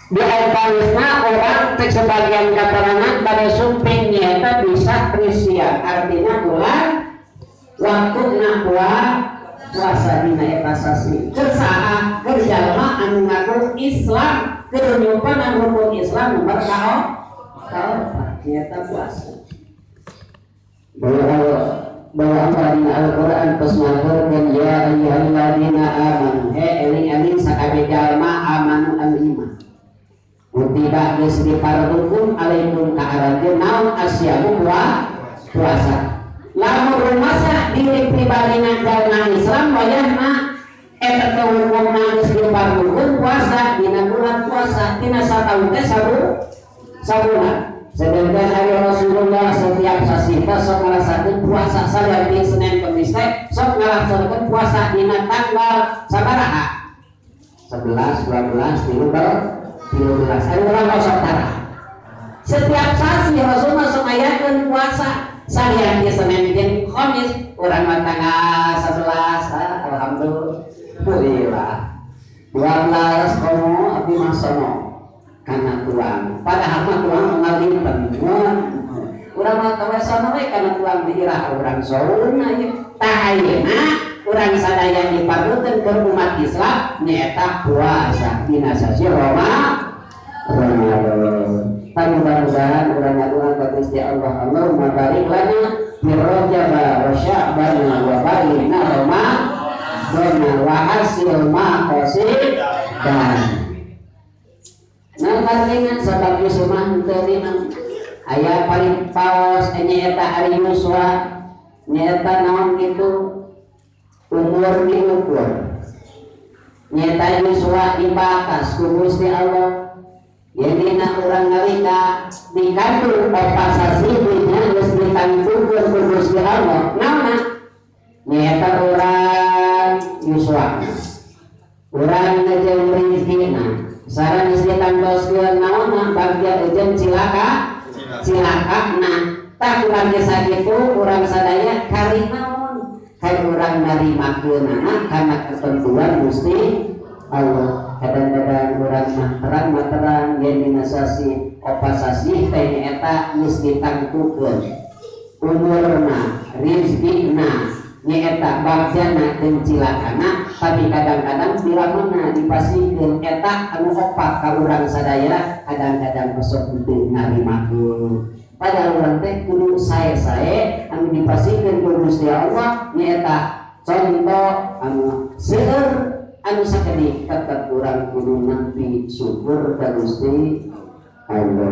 Di antawisna urang cek sebagian keterangan pada sumping nyata bisa risia, artinya bulan waktu puasa dina eta sasi. Keur saha? Keur jalma anu ngaku Islam, keur nyumpanan rukun Islam nomor kaopat, nyata puasa. Bahwa Allah dina Al-Quran pas ngaturkeun, ya ayyuhalladzina amanu, he eling-eling sakabeh jalma, amanu anu iman, kutiba geus dipardukeun, alaikum ka aranjeun, naon, asyamu puasa. Lamun rumasa diri pribadina jalma Islam, wayahna eta teh hukumna geus dipardukeun puasa dina bulan puasa, dina sataun teh sabulan. Sedangkan hari Rasulullah setiap sasi teh sok ngalaksanakeun puasa, salian Senin Kemis teh sok ngalaksanakeun puasa dina tanggal sabaraha, 11, 12, 13. Ari urang mah sok tara. Setiap sasi Rasulullah sok ngayakeun puasa salian di Senin jeung Kamis. Urang mah tanggal 11, ah, alhamdulillah, 12 komo abdi mah sono kana tuang, padahal mah tuang unggal dinten. Urang mah tawa sono we kana tuang di irah urang sauna ieu. Tah, ayeuna urang sadaya dipardukeun ke umat Islam nyaeta puasa dina sasi Ramadan. Mudah-mudahan urang ngadoa ka Gusti Allah, Allahumma barik lana fi Rajab wa Sya'ban wa balighna Ramadan wa hasil maqasid dan. Nah, artinya sabab Yusuf mah henteu rineng aya paling paos nyaeta ari yuswa, nyaeta naon kitu, umur diukur, nyaeta yuswa dibatas ku Gusti Allah. Jadi urang nalika dikandung 4 sasi dina geus ditangtukeun ku Gusti Allah naonna, nyaeta urang yuswa, urang jeung rezekina sareng geus ditangtoskeun naonna, bagja jeung cilaka cilakana. Tah, urang ge sakitu, urang sadaya kari naon, kari urang narimakeunana kana ketentuan Gusti Allah. Kadang-kadang urang mah terang mah terang yen dina sasi 4 sasi teh nyaeta geus ditangtukeun umurna, rizkina, nyaeta bagjana jeung cilakana. Tapi kadang-kadang bila mana dipasihkeun eta anu opat ka urang sadaya, kadang-kadang sok henteu narimakeun. Padahal urang teh kudu sae-sae anu dipasihkeun ku Gusti Allah, nyaeta contoh anu seueur anu sakedik, tetep urang kudu nampi syukur ka Gusti Allah.